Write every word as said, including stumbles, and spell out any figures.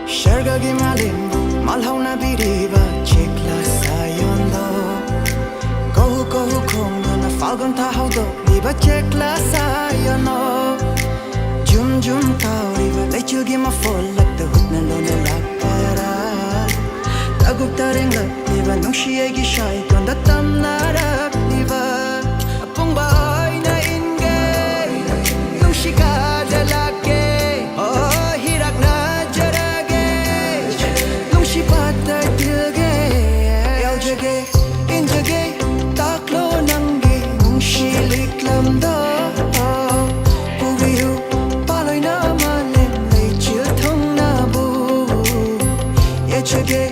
ꯁꯔꯒꯒꯤ ꯃꯥꯂꯦꯝꯕꯨ ꯃꯥꯜꯍꯧꯅꯕꯤꯔꯤꯕ ꯆꯦꯛꯂꯥ ꯁꯥꯌꯣꯟꯗꯣ, ꯀꯧꯍꯨ ꯀꯧꯍꯨ ꯈꯣꯡꯗꯨꯅ ꯐꯥꯜꯒꯨꯟ ꯊꯥ ꯍꯧꯗꯣꯛꯂꯤꯕ ꯆꯦꯛꯂꯥ ꯁꯥꯌꯣꯟꯗꯣ, ꯖꯨꯝ ꯖꯨꯝ ꯇꯥꯎꯔꯤꯕ ꯂꯩꯆꯤꯜꯒꯤ ꯃꯐꯣꯜꯂꯛꯇ ꯍꯨꯠꯅ ꯂꯣꯟꯅ ꯂꯥꯛꯄꯔꯥ? ꯇꯒꯨꯛ ꯇꯔꯦꯡꯂꯛꯂꯤꯕ ꯅꯨꯡꯁꯤ ꯑꯩꯒꯤ ꯁꯥꯏꯗꯣꯟꯗ ꯇꯝꯅꯔꯛꯂꯤꯕ ꯑꯄꯨꯡꯕ ꯑꯣꯏꯅ ꯏꯟꯒꯦ, ꯅꯨꯡꯁꯤ ꯀꯥꯗ ꯂꯥꯛꯀꯦ, ꯑꯣ, ꯍꯤꯔꯛꯅꯖꯔꯒꯦ, ꯅꯨꯡꯁꯤ ꯄꯥꯠꯇ ꯇꯤꯜꯒꯦ, ꯌꯥꯎꯖꯒꯦ, ꯏꯟꯖꯒꯦ, ꯇꯥꯛꯂꯣ ꯅꯪꯒꯤ ꯅꯨꯡꯁꯤ ꯂꯤꯛꯂꯝꯗꯣ, ꯄꯨꯕꯤꯌꯨ ꯄꯥꯂꯣꯏꯅ ꯃꯥꯂꯦꯝ ꯂꯩꯆꯤꯜ ꯊꯨꯡꯅꯕꯨ, ꯌꯦꯠꯆꯒꯦ,